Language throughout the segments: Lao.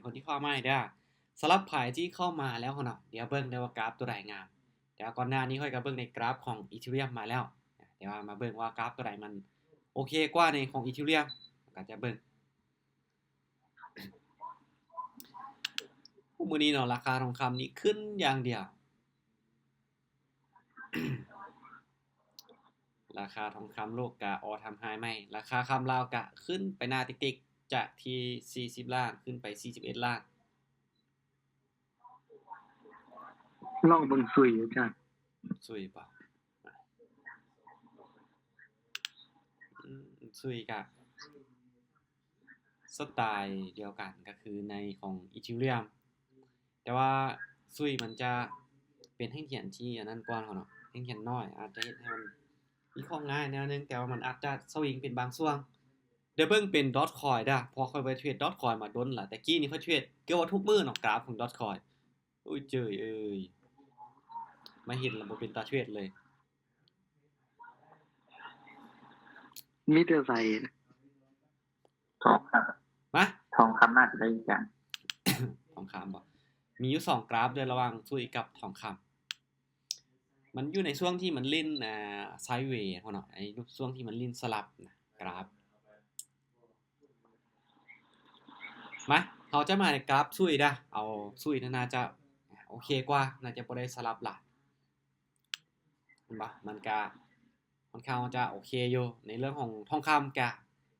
ຄົນທີ່ເຂົ້າມາໃຫ້ເດີ້ ສຳລັບໃຜທີ່ເຂົ້າມາແລ້ວເນາະ ດຽວເບິ່ງເດີ້ວ່າກຣາຟໂຕໃດງາມ. ແຕ່ວ່າກ່ອນໜ້ານີ້ຂ້ອຍກໍເບິ່ງໃນກຣາຟຂອງ Ethereum ມາແລ້ວ. ດຽວມາເບິ່ງວ່າກຣາຟໂຕໃດມັນໂອເຄກວ່າໃນຂອງ Ethereum ກໍຈະເບິ່ງ. ມື້ນີ້ເນາະ ລາຄາທອງຄຳນີ້ຂຶ້ນຢ່າງດຽວ. ລາຄາທອງຄຳໂລກກະ all time high ໃໝ່, ລາຄາຄຳລາວກະຂຶ້ນໄປໜ້າຕິກໆ ຈາກທີ່ສີ່ສິບລ້ານ ຂຶ້ນໄປສີ່ສິບເອັດລ້ານ. ລອງເບິ່ງຊຸຍ ອາຈານ. ຊຸຍບໍ່? ອືມ ຊຸຍກະ ສະໄຕລ໌ດຽວກັນ ກໍຄືໃນຂອງ Ethereum ແຕ່ວ່າຊຸຍມັນຈະເປັນແທ່ງທຽນທີ່ອັນນັ້ນກວ່າເນາະ, ແທ່ງທຽນນ້ອຍ ອາດຈະເຮັດໃຫ້ມັນວິເຄາະງ່າຍແນວໜຶ່ງ, ແຕ່ວ່າມັນອາດຈະສະວິງເປັນບາງຊ່ວງ. ດຽວເບິ່ງເປັນ Dogecoin ເດີ້ ເພາະຂ້ອຍບໍ່ໄດ້ເທຣດ Dogecoin ມາດົນລະ, ແຕ່ກີ້ນີ້ຂ້ອຍເທຣດເກືອບວ່າທຸກມື້ເນາະ ກຣາຟຂອງ Dogecoin. ໂອ້ຍເຈີຍເອີຍ ມາເຫັນລະບໍ່ເປັນຕາເທຣດເລີຍ. ມີແຕ່ໃສ ທອງຄຳ ມາ ທອງຄຳໜ້າຈະໄດ້ການ ທອງຄຳບໍ່? ມີຢູ່ສອງກຣາຟເດີ້ ລະຫວ່າງຊຸຍກັບທອງຄຳ. ມັນຢູ່ໃນຊ່ວງທີ່ມັນຫຼິ້ນ ອ່າ ໄຊເວເນາະ, ໃນຊ່ວງທີ່ມັນຫຼິ້ນສະຫຼັບນະ ກຣາຟ. ມາ ເຮົາຈະມາໃນກຣາຟຊຸຍເດີ້, ເອົາຊຸຍນັ້ນໜ້າຈະໂອເຄກວ່າ, ໜ້າຈະບໍ່ໄດ້ສະຫຼັບຫຼາຍ. ເຫັນບໍ່? ມັນກະ ມັນຂ້ອນຂ້າງຈະໂອເຄຢູ່ ໃນເລື່ອງຂອງທອງຄຳກະ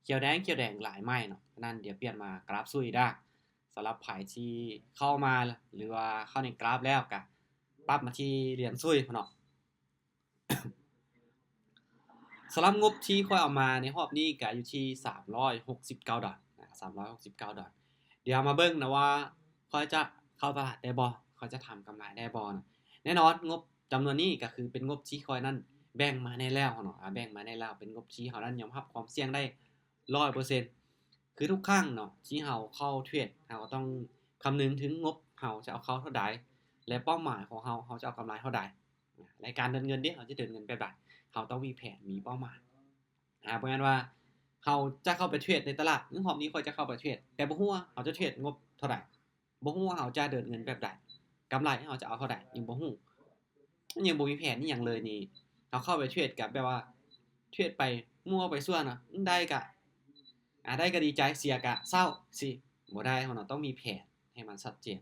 ຂຽວແດງ ຂຽວແດງຫຼາຍໄມ້ເນາະ. ສະນັ້ນດຽວປ່ຽນມາກຣາຟຊຸຍເດີ້. ສຳລັບໃຜທີ່ເຂົ້າມາ ຫຼືວ່າເຂົ້າໃນກຣາຟແລ້ວກະປັບມາທີ່ຫຼຽນຊຸຍພຸ້ນເນາະ. ສຳລັບງົບທີ່ຂ້ອຍເອົາມາໃນຮອບນີ້ກະຢູ່ທີ່ສາມຮ້ອຍຫົກສິບເກົ້າດອນນະ, ສາມຮ້ອຍຫົກສິບເກົ້າດອນ. ດຽວມາເບິ່ງນະວ່າຂ້ອຍຈະເຂົ້າຕະຫຼາດໄດ້ບໍ່, ຂ້ອຍຈະທຳກຳໄລໄດ້ບໍ່ນະ. ແນ່ນອນ ງົບຈຳນວນນີ້ກໍຄືເປັນງົບທີ່ຂ້ອຍນັ້ນແບ່ງມາໃຫ້ແລ້ວເນາະ, ອາ ແບ່ງມາໃຫ້ແລ້ວ, ເປັນງົບທີ່ເຮົານັ້ນຍອມຮັບຄວາມສ່ຽງໄດ້ຮ້ອຍເປີເຊັນ. ຄືທຸກຄັ້ງເນາະ ທີ່ເຮົາເຂົ້າເທຣດ ເຮົາກໍຕ້ອງຄຳນຶງເຖິງງົບເຮົາຈະເອົາເຂົ້າເທົ່າໃດ ແລະ ເປົ້າໝາຍຂອງເຮົາ ເຮົາຈະເອົາກຳໄລເທົ່າໃດ. ໃນການເດີນເງິນເດ ເຮົາຈະເດີນເງິນແບບໃດ, ເຮົາຕ້ອງມີແຜນ ມີເປົ້າໝາຍ. ອາ ບໍ່ແມ່ນວ່າເຮົາຈະເຂົ້າໄປເທຣດໃນຕະຫຼາດ, ຮອບນີ້ຂ້ອຍຈະເຂົ້າໄປເທຣດ ແຕ່ບໍ່ຮູ້ວ່າເຮົາຈະເທຣດງົບເທົ່າໃດ, ບໍ່ຮູ້ວ່າເຮົາຈະເດີນເງິນແບບໃດ, ກຳໄລເຮົາຈະເອົາເທົ່າໃດ ຍັງບໍ່ຮູ້, ຍັງບໍ່ມີແຜນອີ່ຫຍັງເລີຍນີ້. ເຮົາເຂົ້າໄປເທຣດກໍແບບວ່າເທຣດໄປມົ້ວໄປຊົ່ວນະ, ໄດ້ກໍ ອາ ໄດ້ກໍດີໃຈ, ເສຍກໍເສົ້າ, ຊິບໍ່ໄດ້. ເຮົາຕ້ອງມີແຜນໃຫ້ມັນຊັດເຈນ.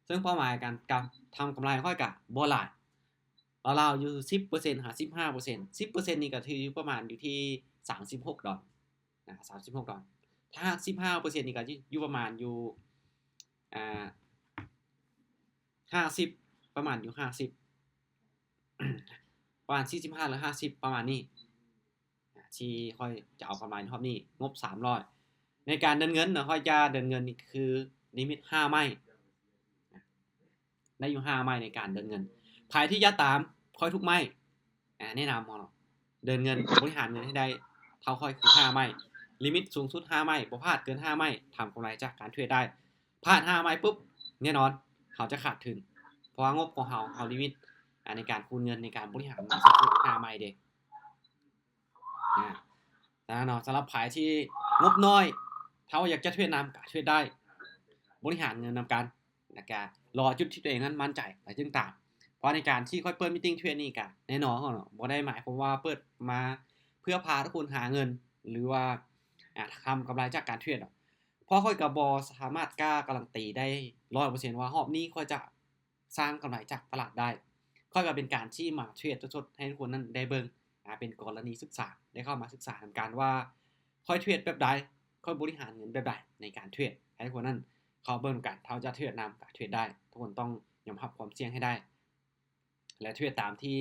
ເຊິ່ງເປົ້າໝາຍການກຳ ທຳກຳໄລຂ້ອຍກະບໍ່ຫຼາຍ, ລາວໆຢູ່ສິບເປີເຊັນຫາສິບຫ້າເປີເຊັນ. ສິບເປີເຊັນນີ້ກະຖືຢູ່ປະມານຢູ່ທີ່ສາມສິບຫົກດອນນະ, ສາມສິບຫົກດອນ. ຖ້າຫາກສິບຫ້າເປີເຊັນນີ້ກະຢູ່ປະມານຢູ່ ອ່າ ຫ້າສິບ ປະມານຢູ່ຫ້າສິບ ປະມານສີ່ສິບຫ້າ ຫຼື ຫ້າສິບ ປະມານນີ້. ທີ່ຂ້ອຍຈະເອົາກຳໄລໃນຮອບນີ້ ງົບສາມຮ້ອຍ. ໃນການເດີນເງິນນະ ຂ້ອຍຈະເດີນເງິນນີ້ຄືລິມິດຫ້າໄມ້, ໄດ້ຢູ່ຫ້າໄມ້ໃນການເດີນເງິນ. ໃຜທີ່ຢາກຕາມຂ້ອຍທຸກໄມ້ ອາ ແນະນຳເນາະ ເດີນເງິນ ບໍລິຫານເງິນໃຫ້ໄດ້ເທົ່າຂ້ອຍຄືຫ້າໄມ້, ລິມິດສູງສຸດຫ້າໄມ້, ບໍ່ພາດເກີນຫ້າໄມ້ ທຳກຳໄລຈາກການເທຣດໄດ້. ພາດຫ້າໄມ້ປຸບ ແນ່ນອນເຮົາຈະຂາດທຶນ, ເພາະວ່າງົບຂອງເຮົາ ເຮົາລິມິດ ອາ ໃນການຄູນເງິນ ໃນການບໍລິຫານເງິນສູງສຸດຫ້າໄມ້ເດ້. ອາ ສະນັ້ນເນາະ ສຳລັບໃຜທີ່ງົບນ້ອຍ ຖ້າວ່າຢາກຈະເທຣດນຳກໍເທຣດໄດ້, ບໍລິຫານເງິນນຳກັນ ແລ້ວກໍລໍຈຸດທີ່ຕົວເອງນັ້ນໝັ້ນໃຈ ແລ້ວຈຶ່ງຕາມ. ເພາະໃນການທີ່ຂ້ອຍເປີດມີດຕິງເທຣດນີ້ກໍແນ່ນອນເນາະ ບໍ່ໄດ້ໝາຍຄວາມວ່າເປີດມາເພື່ອພາທຸກຄົນຫາເງິນ ຫຼືວ່າ ອາ ທຳກຳໄລຈາກການເທຣດດອກ, ເພາະຂ້ອຍກໍບໍ່ສາມາດກ້າກາລັນຕີໄດ້ຮ້ອຍເປີເຊັນວ່າຮອບນີ້ຂ້ອຍຈະ ສ້າງກຳໄລຈາກຕະຫຼາດໄດ້. ຂ້ອຍກໍເປັນການທີ່ມາເທຣດສົດໆໃຫ້ທຸກຄົນນັ້ນໄດ້ເບິ່ງ ອາ ເປັນກໍລະນີສຶກສາ, ໄດ້ເຂົ້າມາສຶກສານຳກັນວ່າຂ້ອຍເທຣດແບບໃດ, ຂ້ອຍບໍລິຫານເງິນແບບໃດໃນການເທຣດ, ໃຫ້ທຸກຄົນນັ້ນເຂົ້າເບິ່ງນຳກັນ. ຖ້າຈະເທຣດນຳກໍເທຣດໄດ້, ທຸກຄົນຕ້ອງຍອມຮັບຄວາມສ່ຽງໃຫ້ໄດ້ ແລະ ເທຣດຕາມທີ່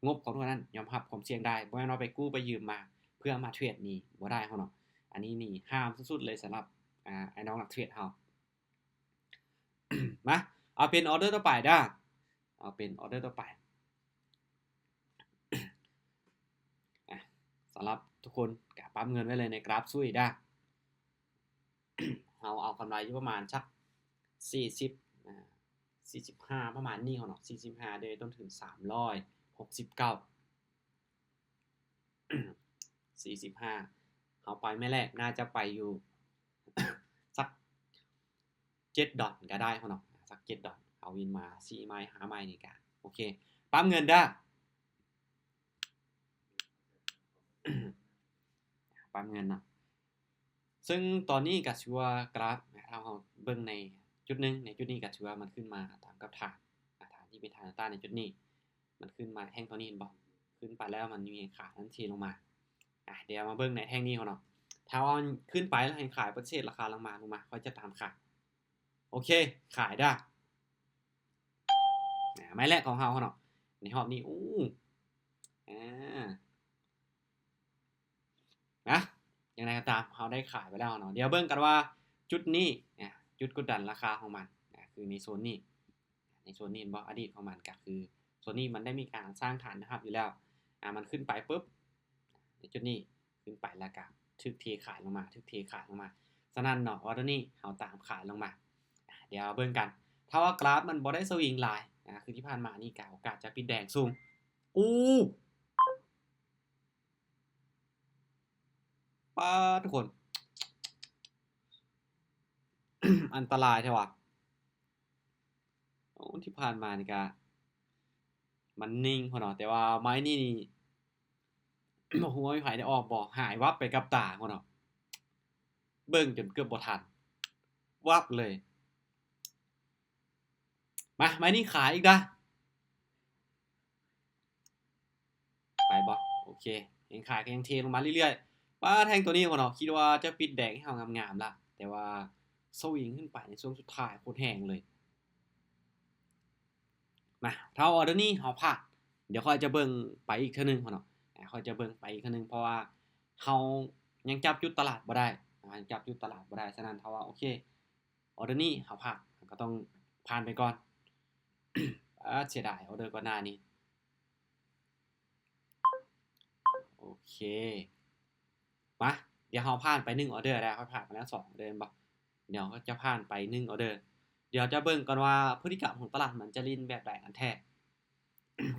ງົບຂອງທຸກຄົນນັ້ນຍອມຮັບຄວາມສ່ຽງໄດ້. ບໍ່ແມ່ນວ່າໄປກູ້ໄປຢືມມາເພື່ອມາເທຣດນີ້ ບໍ່ໄດ້ເນາະ. ອັນນີ້ນີ້ຫ້າມສຸດໆເລີຍສຳລັບ ອາ ອ້າຍນ້ອງນັກເທຣດເຮົາ. ມາ ເອົາເປັນອໍເດີຕໍ່ໄປເດີ້, ເອົາເປັນອໍເດີຕໍ່ໄປ. ອາ ສຳລັບທຸກຄົນກໍປັບເງິນໄວ້ເລີຍໃນກຣາຟຊຸຍເດີ້. ເຮົາເອົາກຳໄລຢູ່ປະມານສັກສີ່ສິບ ອາ ສີ່ສິບຫ້າ ປະມານນີ້ເນາະ, ສີ່ສິບຫ້າເດ້ ຈົນເຖິງສາມຮ້ອຍຫົກສິບເກົ້າ. ສີ່ສິບຫ້າ ເຮົາໄປແມ່ແລກ ໜ້າຈະໄປຢູ່ສັກ ເຈັດດອນກໍໄດ້ເນາະ ສັກເຈັດດອນ ເອົາວິນມາສີ່ໄມ້ຫ້າໄມ້ນີ້ກະໂອເຄ ປັບເງິນເດີ້ ປັບເງິນເນາະ ເຊິ່ງຕອນນີ້ກໍຖືວ່າກຣາຟ ຖ້າເຮົາເບິ່ງໃນຈຸດໜຶ່ງ ໃນຈຸດນີ້ກໍຖືວ່າມັນຂຶ້ນມາຕາມກັບຖານ ອາ ຖານທີ່ເປັນຖານແນວຕ້ານໃນຈຸດນີ້ ມັນຂຶ້ນມາແທ່ງຕົວນີ້ເຫັນບໍ່? ຂຶ້ນໄປແລ້ວມັນມີແຮງຂາຍ ມັນເທລົງມາ. ອາ ດຽວມາເບິ່ງໃນແທ່ງນີ້ເນາະ ຖ້າວ່າມັນຂຶ້ນໄປແລ້ວແຮງຂາຍປະຕິເສດລາຄາລົງມາ ລົງມາ ຂ້ອຍຈະຕາມຂາຍ. ໂອເຄ ຂາຍເດີ້ ອາ ໄມ້ແລກຂອງເຮົາເນາະ ໃນຮອບນີ້ ໂອ້ ອາ ນະ ຢ່າງໃດກໍຕາມ ເຮົາໄດ້ຂາຍໄປແລ້ວເນາະ ດຽວເບິ່ງກັນວ່າຈຸດນີ້ ອາ ຈຸດກົດດັນລາຄາຂອງມັນ ອາ ຄືໃນໂຊນນີ້ ໃນໂຊນນີ້ເຫັນບໍ່? ອະດີດຂອງມັນກໍຄືໂຊນນີ້ມັນໄດ້ມີການສ້າງຖານແນວຮັບຢູ່ແລ້ວ ອາ ມັນຂຶ້ນໄປປຶບ ໃນຈຸດນີ້ຂຶ້ນໄປແລ້ວກໍຖືກເທຂາຍລົງມາ ຖືກເທຂາຍລົງມາ ສະນັ້ນເນາະ ອໍເດີນີ້ເຮົາຕາມຂາຍລົງມາ ດຽວເບິ່ງກັນ ຖ້າວ່າກຣາຟມັນບໍ່ໄດ້ສະວິງຫຼາຍ ອາ ຄືທີ່ຜ່ານມານີ້ກໍໂອກາດຈະປິດແດງສູງ. ອູ້ ປາດ ທຸກຄົນ ອັນຕະລາຍແທ້ວ່າ ໂອ້ ທີ່ຜ່ານມານີ້ກະມັນນິ່ງພຸ້ນເນາະ ແຕ່ວ່າໄມ້ນີ້ນີ້ ບໍ່ຮູ້ວ່າມີໃຜໄດ້ອອກບໍ່ ຫາຍວັບໄປກັບຕາພຸ້ນເນາະ ເບິ່ງຈົນເກືອບບໍ່ທັນ ວັບເລີຍ. ມາ ໄມ້ນີ້ຂາຍອີກດາ ໄປບໍ່? ໂອເຄ ເຫັນຂາຍກໍຍັງເທລົງມາເລື້ອຍໆ ປາດ ແທ່ງຕົວນີ້ພຸ້ນເນາະ ຄິດວ່າຈະປິດແດງໃຫ້ເຮົາງາມໆລະ ແຕ່ວ່າສະວິງຂຶ້ນໄປໃນຊ່ວງສຸດທ້າຍໂຄດແຮງເລີຍ. ມາ ຖ້າອໍເດີນີ້ເຮົາພາດ ດຽວຂ້ອຍຈະເບິ່ງໄປອີກເທື່ອໜຶ່ງພຸ້ນເນາະ ຂ້ອຍຈະເບິ່ງໄປອີກເທື່ອໜຶ່ງ ເພາະວ່າເຮົາຍັງຈັບຈຸດຕະຫຼາດບໍ່ໄດ້ ຍັງຈັບຈຸດຕະຫຼາດບໍ່ໄດ້ ສະນັ້ນຖ້າວ່າ ໂອເຄ ອໍເດີນີ້ເຮົາພາດ ເຮົາກໍຕ້ອງຜ່ານໄປກ່ອນ. ອາ ເສຍດາຍ ອໍເດີກ່ອນໜ້ານີ້. ໂອເຄ ມາ ດຽວເຮົາຜ່ານໄປໜຶ່ງອໍເດີແລ້ວ ເຮົາຜ່ານມາແລ້ວສອງອໍເດີແມ່ນບໍ່? ດຽວເຮົາຈະຜ່ານໄປໜຶ່ງອໍເດີ ດຽວຈະເບິ່ງກ່ອນວ່າພຶດຕິກຳຂອງຕະຫຼາດມັນຈະຫຼິ້ນແບບໃດກັນແທ້.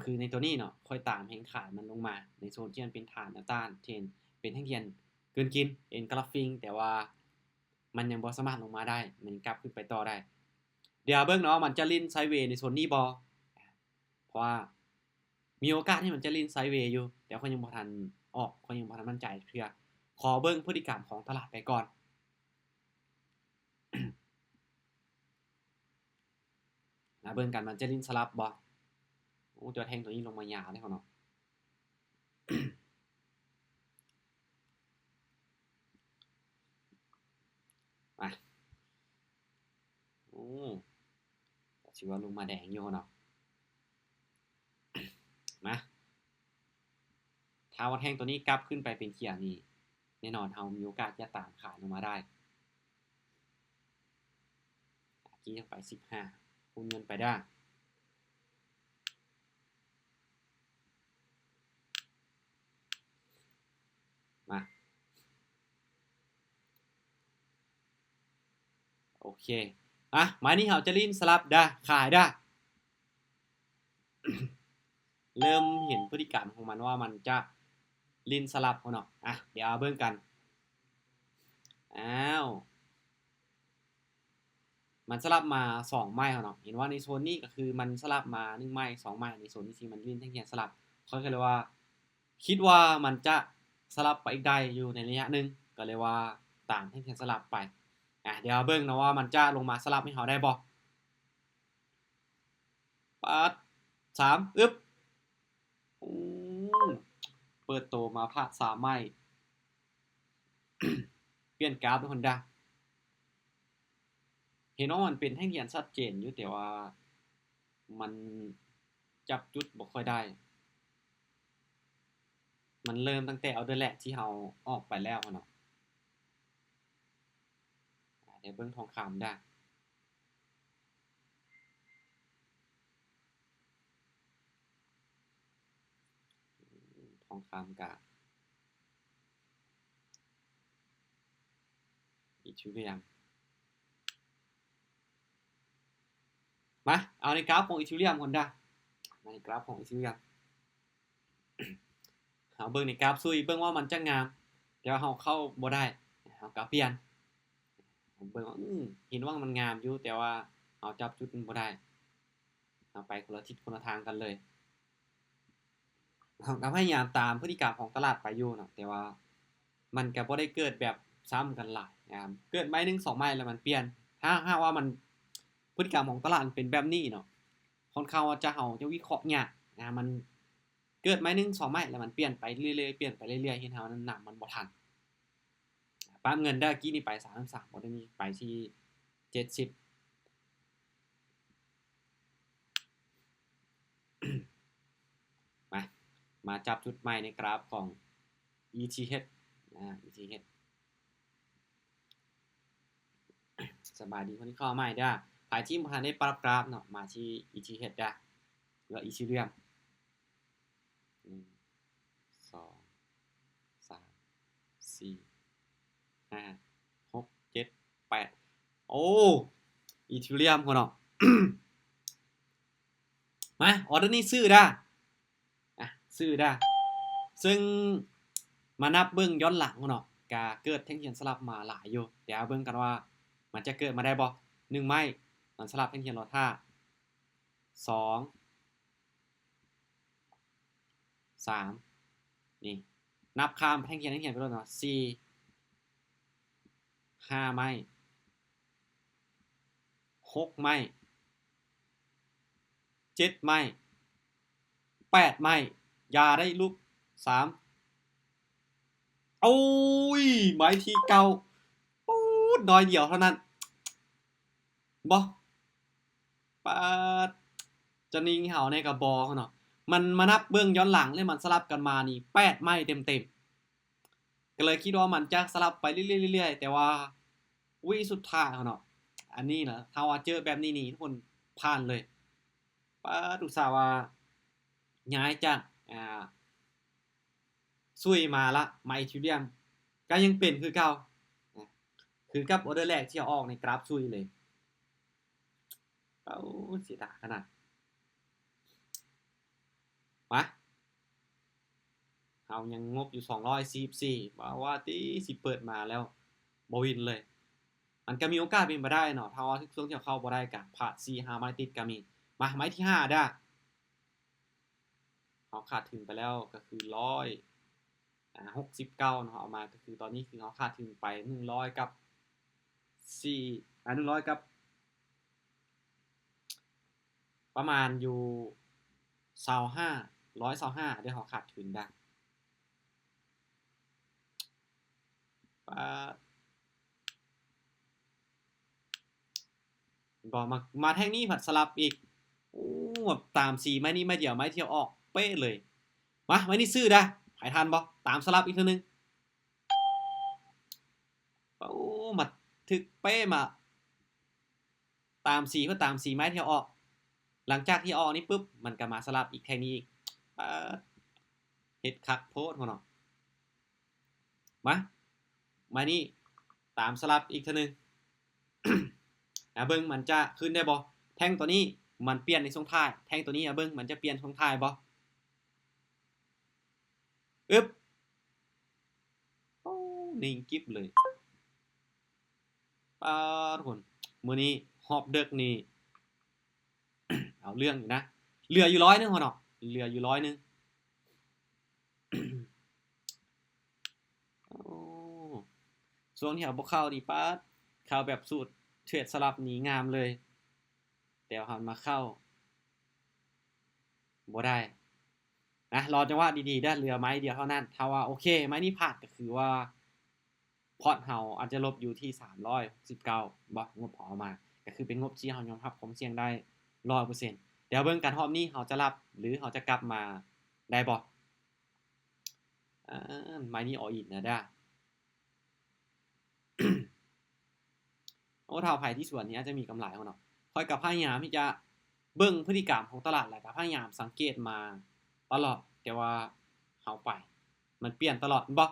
ຄືໃນຕົວນີ້ເນາະ ຂ້ອຍຕາມແຮງຂາຍມັນລົງມາໃນໂຊນທີ່ມັນເປັນຖານແນວຕ້ານ ເຊັ່ນ ເປັນແທ່ງທຽນກືນກິນ engulfing ແຕ່ວ່າມັນຍັງບໍ່ສາມາດລົງມາໄດ້ ມັນຍັງກັບຂຶ້ນໄປຕໍ່ໄດ້. ດຽວເບິ່ງເນາະ ມັນຈະຫຼິ້ນໄຊເວໃນໂຊນນີ້ບໍ່ ເພາະວ່າມີໂອກາດທີ່ມັນຈະຫຼິ້ນໄຊເວຢູ່ ແຕ່ຂ້ອຍຍັງບໍ່ທັນອອກ ຂ້ອຍຍັງບໍ່ທັນໝັ້ນໃຈເທື່ອ. ຂໍເບິ່ງພຶດຕິກຳຂອງຕະຫຼາດໄປກ່ອນ. ມາເບິ່ງກັນ ມັນຈະຫຼິ້ນສະຫຼັບບໍ່? ໂອ້ ຕົວແທ່ງຕົວນີ້ລົງມາຍາວເດ້ເນາະ. ມາ ໂອ້ ກໍຖືວ່າລົງມາແດງຢູ່ເນາະ. ມາ ຖ້າວ່າແທ່ງຕົວນີ້ກັບຂຶ້ນໄປເປັນຂຽວນີ້ ແນ່ນອນເຮົາມີໂອກາດຈະຕາມຂາຍລົງມາໄດ້. ກີ້ລົງໄປສິບຫ້າ ຄູນເງິນໄປເດີ້. ມາ ໂອເຄ ອ່ະ ມານີ້ເຮົາຈະຫຼິ້ນສະຫຼັບເດີ້ ຂາຍເດີ້. ເລີ່ມເຫັນພຶດຕິກຳຂອງມັນວ່າມັນຈະຫຼິ້ນສະຫຼັບເນາະ. ອ່ະ ດຽວເບິ່ງກັນ. ອ້າວ ມັນສະຫຼັບມາສອງໄມ້ເນາະ. ເຫັນວ່າໃນໂຊນນີ້ກໍຄືມັນສະຫຼັບມາໜຶ່ງໄມ້ ສອງໄມ້ ໃນໂຊນທີ່ມັນຫຼິ້ນແທ່ງຂຽນສະຫຼັບ. ຂ້ອຍກໍເລີຍວ່າ ຄິດວ່າມັນຈະສະຫຼັບໄປອີກໄດ້ຢູ່ໃນໄລຍະໜຶ່ງ ກໍເລີຍວ່າຕາມແທ່ງຂຽນສະຫຼັບໄປ. ອ່ະ ດຽວເບິ່ງເນາະວ່າມັນຈະລົງມາສະຫຼັບໃຫ້ເຮົາໄດ້ບໍ່? ປາດ ສາມ ອຶບ ໂອ້ ເປີດໂຕມາພາດສາມໄມ້ ປ່ຽນກາບເດີ້ ຮອນດ້າ. ເຫັນວ່າມັນເປັນແທ່ງຂຽນຊັດເຈນຢູ່ ແຕ່ວ່າມັນຈັບຈຸດບໍ່ຄ່ອຍໄດ້. ມັນເລີ່ມຕັ້ງແຕ່ອໍເດີແລກທີ່ເຮົາອອກໄປແລ້ວເນາະ. ດຽວເບິ່ງທອງຄຳເດີ້. ທອງຄຳກະ ອີເທີຣຽມ. ມາ ເອົາໃນກຣາຟຂອງອີເທີຣຽມກ່ອນເດີ້. ໃນກຣາຟຂອງອີເທີຣຽມ ເຮົາເບິ່ງໃນກຣາຟຊຸຍ ເບິ່ງວ່າມັນຈະງາມ ແຕ່ວ່າເຮົາເຂົ້າບໍ່ໄດ້ ເຮົາກະປ່ຽນ. ເບິ່ງວ່າ ອື ເຫັນວ່າມັນງາມຢູ່ ແຕ່ວ່າເຮົາຈັບຈຸດມັນບໍ່ໄດ້ ເຮົາໄປຄົນລະທິດຄົນລະທາງກັນເລີຍ. ເຮົາກໍພະຍາຍາມຕາມພຶດຕິກຳຂອງຕະຫຼາດໄປຢູ່ເນາະ ແຕ່ວ່າມັນກໍບໍ່ໄດ້ເກີດແບບຊ້ຳກັນຫຼາຍນະ ເກີດໄມ້ໜຶ່ງສອງໄມ້ແລ້ວມັນປ່ຽນ. ຖ້າຫາກວ່າມັນ ພຶດຕິກຳຂອງຕະຫຼາດມັນເປັນແບບນີ້ເນາະ ຄ່ອນຂ້າງວ່າຈະ ເຮົາຈະວິເຄາະຍາກນະ ມັນເກີດໄມ້ໜຶ່ງສອງໄມ້ແລ້ວມັນປ່ຽນໄປເລື້ອຍໆ ປ່ຽນໄປເລື້ອຍໆ ເຮັດໃຫ້ວ່ານ້ຳມັນບໍ່ທັນ. ປາບເງິນເດີ ກີ້ນີ້ໄປສາມພັນສາມ ບໍ່ໄດ້ມີ ໄປທີ່ເຈັດສິບ. ມາ ມາຈັບຈຸດໃໝ່ໃນກຣາຟຂອງ ອີທີເອັດ ນະ ອີທີເອັດ. ສະບາຍດີຄົນທີ່ເຂົ້າມາໃໝ່ເດີ ໃຜທີ່ບໍ່ທັນໄດ້ປັບກຣາຟເນາະ ມາທີ່ ອີທີເອັດ ເດີ ຫຼື ອີທີຣຽມ. ໜຶ່ງ ສອງ ສາມ ສີ່ ຫ້າ ຫົກ ເຈັດ ແປດ ໂອ້ ອີທີຣຽມພຸ້ນເນາະ. ມາ ອໍເດີນີ້ຊື້ເດີ ອ່ະ ຊື້ເດີ. ເຊິ່ງມານັບເບິ່ງຍ້ອນຫຼັງເນາະ ກະເກີດແທ່ງທຽນສະຫຼັບມາຫຼາຍຢູ່. ດຽວເບິ່ງກັນວ່າມັນຈະເກີດມາໄດ້ບໍ່? ໜຶ່ງໄມ້ ມັນສະຫຼັບແທ່ງທຽນລໍຖ້າ. ສອງ ສາມ ນີ້ ນັບຂ້າມແທ່ງທຽນ ແທ່ງທຽນໄປໂລດເນາະ ສີ່ ຫ້າໄມ້ ຫົກໄມ້ ເຈັດໄມ້ ແປດໄມ້ ຢ່າໄດ້ຫຼຸບ ສາມ ໂອ້ຍ ໄມ້ທີເກົ້າ ປູດ ນ້ອຍດຽວເທົ່ານັ້ນ ບໍ່ ປາດ ຈະຍິງເຮົາແນ່ກະບໍ່ເນາະ. ມັນມານັບເບິ່ງຍ້ອນຫຼັງ ແລະ ມັນສະຫຼັບກັນມານີ້ ແປດໄມ້ເຕັມໆ ກໍເລີຍຄິດວ່າມັນຈະສະຫຼັບໄປເລື້ອຍໆ ເລື້ອຍໆ ແຕ່ວ່າວິສຸດທ້າຍເນາະ ອັນນີ້ນະ ຖ້າວ່າເຈີແບບນີ້ນີ້ ທຸກຄົນຜ່ານເລີຍ. ປາດ ອຸດສ່າວ່າຍ້າຍຈາກ ອ່າ ຊຸຍມາລະ ມາອີທີຣຽມ ກໍຍັງເປັນຄືເກົ່າ ຄືກັບອໍເດີແລກທີ່ເຮົາອອກໃນກຣາຟຊຸຍເລີຍ. ໂອ້ ເສຍດາຍຂະໜາດ. ມາ ເຮົາຍັງງົບຢູ່ສອງຮ້ອຍສີ່ສິບສີ່ ວ່າ ວ່າຕິ ຊິເປີດມາແລ້ວບໍ່ວິນເລີຍ. ມັນກໍມີໂອກາດເປັນໄປໄດ້ເນາະ ຖ້າວ່າທຸກຊ່ວງທີ່ເຮົາເຂົ້າບໍ່ໄດ້ ກໍພາດສີ່ຫ້າໄມ້ຕິດກໍມີ. ມາ ໄມ້ທີຫ້າເດີ ເຮົາຂາດທຶນໄປແລ້ວກໍຄືຮ້ອຍ ອ່າ ຫົກສິບເກົ້າເນາະ ເອົາມາກໍຄືຕອນນີ້ຄືເຮົາຂາດທຶນໄປໜຶ່ງຮ້ອຍກັບສີ່ ອ່າ ໜຶ່ງຮ້ອຍກັບ ປະມານຢູ່ຊາວຫ້າ ຮ້ອຍຊາວຫ້າເດີ ເຮົາຂາດທຶນດາ ປາດ ບໍ່ ມາ ມາແທ່ງນີ້ພັດສະຫຼັບອີກ ໂອ້ ແບບຕາມສີໄມ້ນີ້ໄມ້ດຽວ ໄມ້ດຽວອອກເປະເລີຍ. ມາ ໄມ້ນີ້ຊື້ດາ ໃຜທັນບໍ່? ຕາມສະຫຼັບອີກເທື່ອໜຶ່ງ ໂອ້ ມາຖືກເປະ ມາຕາມສີ ເພື່ອຕາມສີໄມ້ທີ່ເຮົາອອກ. ຫຼັງຈາກທີ່ອອກນີ້ປຶບ ມັນກໍມາສະຫຼັບອີກແທ່ງນີ້ອີກ ປາດ ເຮັດຄັກໂພດເນາະ. ມາ ມານີ້ຕາມສະຫຼັບອີກເທື່ອໜຶ່ງ ອາ ເບິ່ງມັນຈະຂຶ້ນໄດ້ບໍ່? ແທ່ງຕົວນີ້ມັນປ່ຽນໃນຊ່ວງທ້າຍ ແທ່ງຕົວນີ້ ອາ ເບິ່ງມັນຈະປ່ຽນຊ່ວງທ້າຍບໍ່? ອຶບ ໂອ້ ນິ່ງກິບເລີຍ. ປາດ ທຸກຄົນ ມື້ນີ້ຮອບເດິກນີ້ ເອົາເລື່ອງຢູ່ນະ ເຫຼືອຢູ່ຮ້ອຍໜຶ່ງເນາະ ເຫຼືອຢູ່ຮ້ອຍໜຶ່ງ. ໂອ້ ຊ່ວງທີ່ເຮົາບໍ່ເຂົ້ານີ້ ປາດ ເຂົ້າແບບສູດເທຣດສະຫຼັບນີ້ງາມເລີຍ ແຕ່ວ່າເຮົາມາເຂົ້າບໍ່ໄດ້. ນະ ລໍຈັງຫວະດີໆເດີ ເຫຼືອໄມ້ດຽວເທົ່ານັ້ນ. ຖ້າວ່າໂອເຄ ໄມ້ນີ້ຜ່ານ ກໍຄືວ່າພອດເຮົາອາດຈະລົບຢູ່ທີ່ສາມຮ້ອຍຫົກສິບເກົ້າ ບໍ່ ງົບເຮົາເອົາມາ ກໍຄືເປັນງົບທີ່ເຮົາຍອມຮັບຄວາມສ່ຽງໄດ້ຮ້ອຍເປີເຊັນ. ດຽວເບິ່ງກັນຮອບນີ້ເຮົາຈະລັບ ຫຼື ເຮົາຈະກັບມາໄດ້ບໍ່? ອາ ໄມ້ນີ້ all in ນະດາ. ໂອ້ ຖ້າເອົາໄປທີ່ສວນນີ້ອາດຈະມີກຳໄລເນາະ. ຂ້ອຍກໍພະຍາຍາມທີ່ຈະເບິ່ງພຶດຕິກຳຂອງຕະຫຼາດ ແລ້ວກໍພະຍາຍາມສັງເກດມາຕະຫຼອດ ແຕ່ວ່າເຮົາໄປ ມັນປ່ຽນຕະຫຼອດ ແມ່ນບໍ່?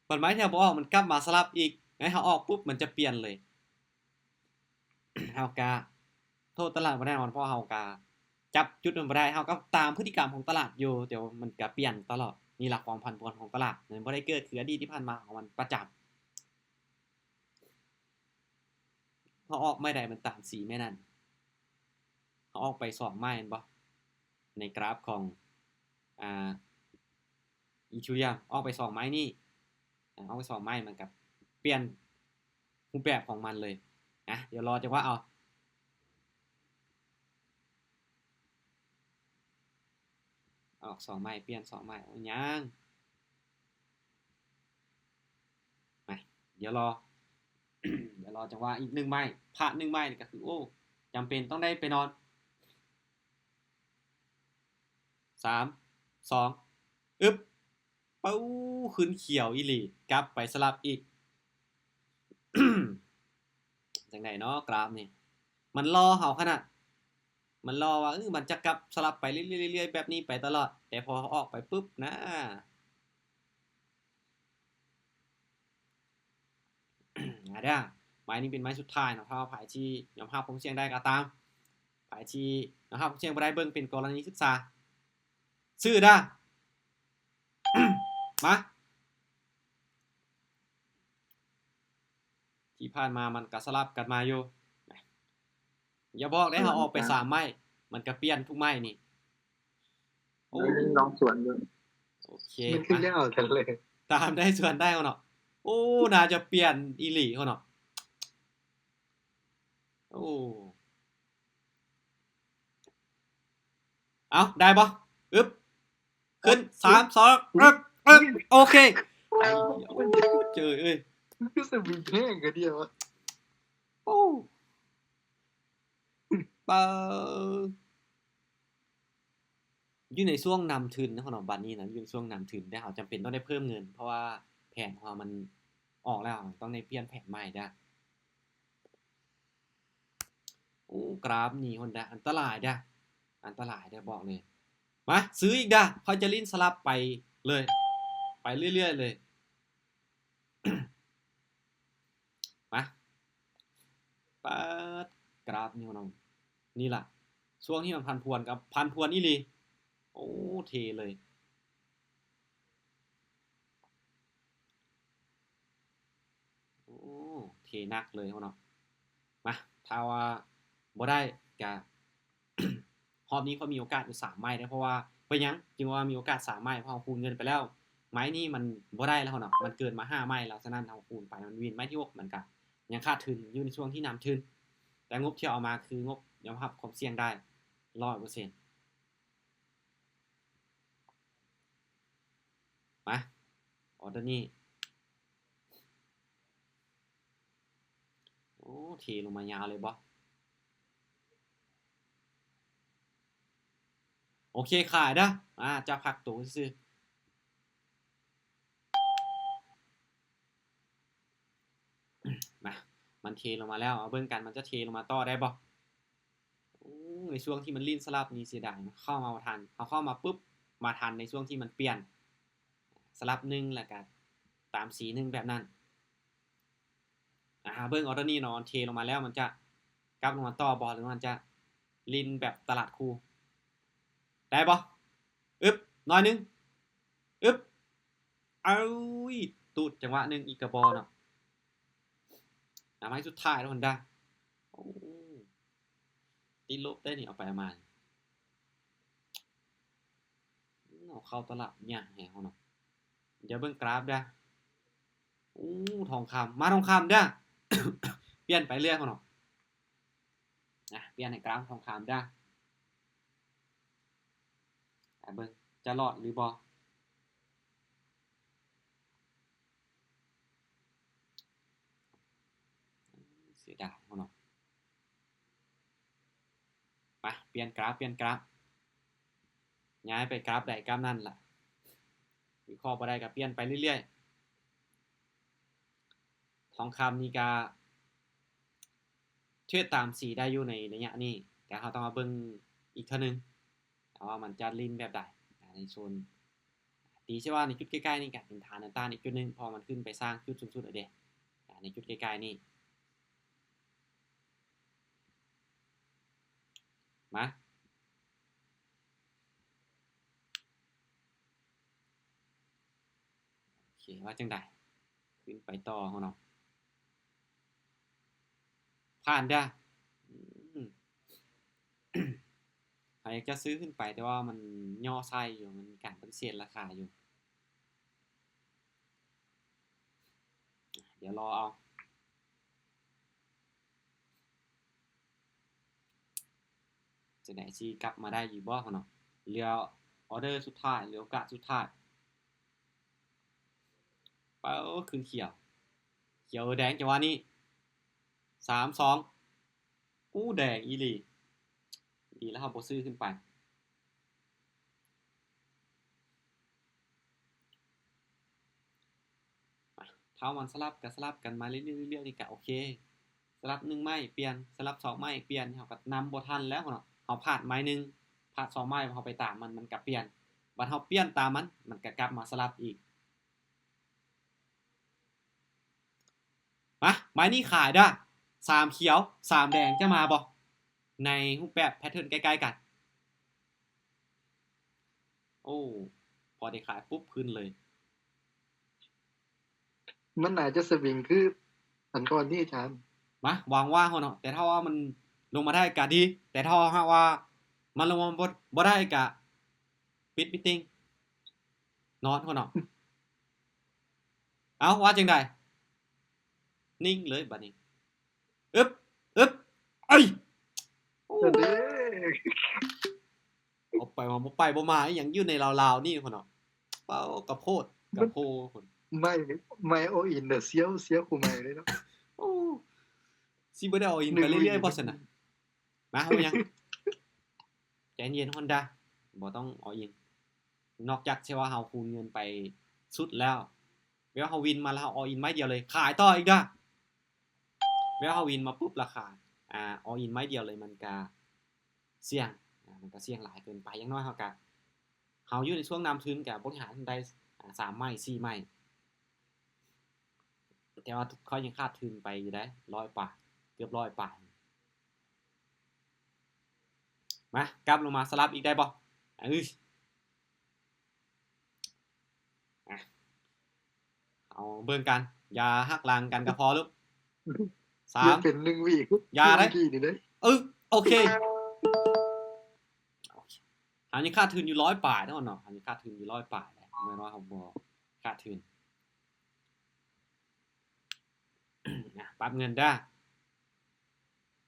ບັດໄມ້ທີ່ເຮົາບໍ່ອອກ ມັນກັບມາສະຫຼັບອີກ ໃຫ້ເຮົາອອກປຸບ ມັນຈະປ່ຽນເລີຍ. ເຮົາກະໂທດຕະຫຼາດບໍ່ໄດ້ເນາະ ເພາະເຮົາກະຈັບຈຸດມັນບໍ່ໄດ້. ເຮົາກໍຕາມພຶດຕິກຳຂອງຕະຫຼາດຢູ່ ແຕ່ວ່າມັນກະປ່ຽນຕະຫຼອດ. ນີ້ລະຄວາມຜັນຜວນຂອງຕະຫຼາດ ມັນບໍ່ໄດ້ເກີດຄືອະດີດທີ່ຜ່ານມາຂອງມັນປະຈຳ. ເຮົາອອກໄມ້ໃດມັນຕາມສີໄມ້ນັ້ນ. ເຮົາອອກໄປສອງໄມ້ແມ່ນບໍ່? ໃນກຣາຟຂອງ ອ່າ ອີເທີຣຽມ ອອກໄປສອງໄມ້ນີ້ ອາ ອອກໄປສອງໄມ້ ມັນກໍປ່ຽນຮູບແບບຂອງມັນເລີຍ. ອາ ດຽວລໍຈັກຫວະເອົາ. ອອກສອງໄມ້ ປ່ຽນສອງໄມ້ ໂອ້ ຍັງ ມາ ດຽວລໍ ດຽວລໍຈັງຫວະອີກໜຶ່ງໄມ້ ພາດໜຶ່ງໄມ້ນີ້ກໍຄື ໂອ້ ຈຳເປັນຕ້ອງໄດ້ໄປນອນ. ສາມ ສອງ ອຶບ ປະ ຂຶ້ນຂຽວອີ່ຫຼີ ກັບໄປສະຫຼັບອີກ. ຈັ່ງໃດເນາະກຣາຟນີ້ ມັນຫຼໍ່ເຮົາຂະໜາດ ມັນຫຼໍ່ວ່າ ເອີ ມັນຈະກັບສະຫຼັບໄປເລື້ອຍໆ ເລື້ອຍໆ ແບບນີ້ໄປຕະຫຼອດ ແຕ່ພໍເຮົາອອກໄປປຶບນະ ອາ ເດີ້ ໄມ້ນີ້ເປັນໄມ້ສຸດທ້າຍເນາະ ຖ້າວ່າໃຜທີ່ຍອມຮັບຄວາມສ່ຽງໄດ້ກໍຕາມ ໃຜທີ່ຍອມຮັບຄວາມສ່ຽງບໍ່ໄດ້ ເບິ່ງເປັນກໍລະນີສຶກສາ ຊື້ເດີ້ ມາ. ທີ່ຜ່ານມາມັນກະສະຫຼັບກັນມາຢູ່. ຢ່າບອກເດ້ ເຮົາອອກໄປສາມໄມ້ ມັນກະປ່ຽນທຸກໄມ້ນີ້. ໂອ້ ລອງສວນເບິ່ງ. ໂອເຄ ມັນຄືແນວກັນເລີຍ ຕາມໄດ້ສວນໄດ້ເນາະ. ໂອ້ ໜ້າຈະປ່ຽນອີ່ຫຼີເນາະ. ໂອ້ ເອົ້າ ໄດ້ບໍ່? ອຶບ ຂຶ້ນ ສາມ ສອງ ອຶບ ອຶບ ໂອເຄ. ໂອ້ ເຈີເອີຍ ມັນຄືສະວິງແຮງກະດຽວ ໂອ້ ປາ ຢູ່ໃນຊ່ວງນຳທຶນເນາະ ບັດນີ້ນະ ຢູ່ໃນຊ່ວງນຳທຶນ ແຕ່ເຮົາຈຳເປັນຕ້ອງໄດ້ເພີ່ມເງິນ ເພາະວ່າແຜນຂອງເຮົາມັນອອກແລ້ວ ຕ້ອງໄດ້ປ່ຽນແຜນໃໝ່ເດີ້. ໂອ້ ກຣາຟນີ້ພຸ້ນນະ ອັນຕະລາຍເດີ້ ອັນຕະລາຍເດີ້ ບອກເລີຍ. ມາ ຊື້ອີກເດີ້ ຂ້ອຍຈະຫຼິ້ນສະຫຼັບໄປເລີຍ ໄປເລື້ອຍໆ ເລີຍ. ມາ ປາດ ກຣາຟນີ້ເນາະ ນີ້ລະ ຊ່ວງທີ່ມັນຜັນຜວນກໍຜັນຜວນອີ່ຫຼີ. ໂອ້ ເທເລີຍ. ໂອ້ ເທໜັກເລີຍເນາະ. ມາ ຖ້າວ່າບໍ່ໄດ້ກະ ຮອບນີ້ຂ້ອຍມີໂອກາດຢູ່ສາມໄມ້ເດ້ ເພາະວ່າ ເປັນຫຍັງຈຶ່ງວ່າມີໂອກາດສາມໄມ້? ເພາະເຮົາຄູນເງິນໄປແລ້ວ ໄມ້ນີ້ມັນບໍ່ໄດ້ແລ້ວເນາະ ມັນເກີນມາຫ້າໄມ້ແລ້ວ. ສະນັ້ນເຮົາຄູນໄປ ມັນວິນໄມ້ທີຫົກ ມັນກະຍັງຂາດທຶນ ຢູ່ໃນຊ່ວງທີ່ນຳທຶນ ແຕ່ງົບທີ່ເອົາມາຄືງົບຍອມຮັບຄວາມສ່ຽງໄດ້ຮ້ອຍເປີເຊັນ. ມາ ອໍເດີນີ້ ໂອ້ ເທລົງມາຍາວເລີຍບໍ? ໂອເຄ ຂາຍເດີ້ ອາ ຈະພັກໂຕຊື່ໆ. ມາ ມັນເທລົງມາແລ້ວ ເອົາເບິ່ງກັນ ມັນຈະເທລົງມາຕໍ່ໄດ້ບໍ່? ໂອ້ ໃນຊ່ວງທີ່ມັນຫຼິ້ນສະຫຼັບນີ້ເສຍດາຍ ເຂົ້າມາບໍ່ທັນ ເຮົາເຂົ້າມາປຶບ ມາທັນໃນຊ່ວງທີ່ມັນປ່ຽນສະຫຼັບໜຶ່ງ ແລ້ວກະຕາມສີໜຶ່ງແບບນັ້ນ. ອາ ເບິ່ງເອົາໂຕນີ້ເນາະ ເທລົງມາແລ້ວ ມັນຈະກັບລົງມາຕໍ່ບໍ່ ຫຼືມັນຈະຫຼິ້ນແບບຕະຫຼາດຄູ່ ໄດ້ບໍ່? ອຶບ ໜ້ອຍໜຶ່ງ ອຶບ ເອົຍ ຕູດຈັງຫວະໜຶ່ງອີກກະບໍ່ເນາະ. ອາ ໄມ້ສຸດທ້າຍແລ້ວ ຮອນດ້າ ໂອ້ ຕິດລົບໄດ້ນີ້ ເອົາໄປເອົາມາ ເອົາເຂົ້າຕະຫຼາດຍາກແຮງເນາະ. ດຽວເບິ່ງກຣາຟເດີ້ ໂອ້ ທອງຄຳ ມາທອງຄຳເດີ້ ປ່ຽນໄປເລື້ອຍເນາະ. ອາ ປ່ຽນໃຫ້ກຣາຟທອງຄຳເດີ້ ອາ ເບິ່ງຈະລອດຫຼືບໍ່? ເສຍດາຍເນາະ. ໄປ ປ່ຽນກຣາຟ ປ່ຽນກຣາຟ ຍ້າຍໄປກຣາຟໃດກຣາຟນັ້ນລະ ວິເຄາະບໍ່ໄດ້ກະປ່ຽນໄປເລື້ອຍໆ. ທອງຄຳນີ້ກະເທຣດຕາມສີໄດ້ຢູ່ໃນໄລຍະນີ້ ແຕ່ເຮົາຕ້ອງມາເບິ່ງອີກເທື່ອໜຶ່ງ ວ່າມັນຈະຫຼິ້ນແບບໃດ ໃນໂຊນ ຕີຊະວ່າໃນຈຸດໃກ້ໆນີ້ກະເປັນຖານແນວຕ້ານອີກຈຸດໜຶ່ງ ເພາະມັນຂຶ້ນໄປສ້າງຈຸດສູງສຸດແລ້ວເດ້ ໃນຈຸດໃກ້ໆນີ້ ມາ ໂອເຄ ວ່າຈັ່ງໃດ ຂຶ້ນໄປຕໍ່ເຮົາເນາະ. ພ ຜ່ານເດີ້. ອືມ ເຮົາຢາກຈະຊື້ຂຶ້ນໄປ ແຕ່ວ່າມັນຍໍໃສ່ຢູ່ ມັນມີການປະຕິເສດລາຄາຢູ່. ດຽວລໍເອົາ ຈັ່ງໃດຊິກັບມາໄດ້ຢູ່ບໍ່ເນາະ. ເຫຼືອອໍເດີສຸດທ້າຍ ເຫຼືອໂອກາດສຸດທ້າຍ. ປາດ ໂອ້ ຂຶ້ນຂຽວ ຂຽວແດງ ຈັງຫວະນີ້ ສາມ ສອງ ໂອ້ ແດງອີ່ຫຼີ. ດີແລ້ວເຮົາບໍ່ຊື້ຂຶ້ນໄປ. ຖ້າມັນສະຫຼັບກໍສະຫຼັບກັນມາເລື້ອຍໆ ເລື້ອຍໆ ນີ້ກໍໂອເຄ. ສະຫຼັບໜຶ່ງໄມ້ປ່ຽນ ສະຫຼັບສອງໄມ້ປ່ຽນ ເຮົາກໍນຳບໍ່ທັນແລ້ວເນາະ. ເຮົາພາດໄມ້ໜຶ່ງ ພາດສອງໄມ້ ເຮົາໄປຕາມມັນ ມັນກໍປ່ຽນ. ບັດເຮົາປ່ຽນຕາມມັນ ມັນກໍກັບມາສະຫຼັບອີກ. ມາ ໄມ້ນີ້ຂາຍເດີ້ ສາມຂຽວ ສາມແດງ ຈະມາບໍ່ ໃນຮູບແບບແພັດເທີນໃກ້ໆ ກັນ? ໂອ້ ພໍໄດ້ຂາຍປຸບ ຂຶ້ນເລີຍ. ມັນໜ້າຈະສະວິງຄືອັນກ່ອນນີ້ ອາຈານ. ມາ ຫວັງວ່າເນາະ ແຕ່ຖ້າວ່າມັນລົງມາໄດ້ກໍດີ ແຕ່ຖ້າຫາກວ່າມັນລົງມາບໍ່ ບໍ່ໄດ້ກໍປິດມີດຕິງ ນອນເນາະ. ເອົ້າ ວ່າຈັ່ງໃດ? ນິ່ງເລີຍບັດນີ້. ອຶບ ອຶບ ເອີຍ ໂອ້ ເອີເດ້ ບໍ່ໄປມາ ບໍ່ໄປບໍ່ມາ ອີ່ຫຍັງຢູ່ໃນລາວໆ ນີ້ພຸ້ນເນາະ. ເປົ່າ ກະໂພດ ກະໂພພຸ້ນ ໄມ້ ໄມ້ອໍອິນເດີ ສ່ຽວ ສ່ຽວຄູ່ໄມ້ເລີຍເນາະ. ໂອ້ ຊິບໍ່ໄດ້ອໍອິນໄປເລື້ອຍໆ ບໍ່ຊັ້ນນະ? ມາ ເອົາຫຍັງ? ໃຈເຢັນ ຮອນດາ ບໍ່ຕ້ອງອໍອິນ. ນອກຈາກຊິວ່າເຮົາຄູນເງິນໄປສຸດແລ້ວ ແບບເຮົາວິນມາແລ້ວເຮົາອໍອິນໄມ້ດຽວເລີຍ ຂາຍຕໍ່ອີກເດີ້. ແບບເຮົາວິນມາປຸບລາຄາ ອ່າ ອໍອິນໄມ້ດຽວເລີຍ ມັນກະສ່ຽງ ອ່າ ມັນກະສ່ຽງຫຼາຍເກີນໄປ. ຢ່າງໜ້ອຍເຮົາກະ ເຮົາຢູ່ໃນຊ່ວງນຳທຶນກະບໍລິຫານໄດ້ ອ່າ ສາມໄມ້ ສີ່ໄມ້. ແຕ່ວ່າຂ້ອຍຍັງຂາດທຶນໄປຢູ່ເດ້ ຮ້ອຍປາຍ ເກືອບຮ້ອຍປາຍ. ມາ ກັບລົງມາສະຫຼັບອີກໄດ້ບໍ່? ອາ ເຮົາເບິ່ງກັນ ຢ່າຫັກຫຼັງກັນກໍພໍລູກ. ສາມ ເປັນໜຶ່ງວິ ຢ່າໄດ້ ເມື່ອກີ້ນີ້ເດ້. ເອີ ໂອເຄ ເຮົາຍັງຂາດທຶນຢູ່ຮ້ອຍປາຍເນາະ ເຮົາຍັງຂາດທຶນຢູ່ຮ້ອຍປາຍເດ້ ແມ່ນວ່າເຮົາບໍ່ຂາດທຶນ. ອ່ະ ປັບເງິນເດີ້.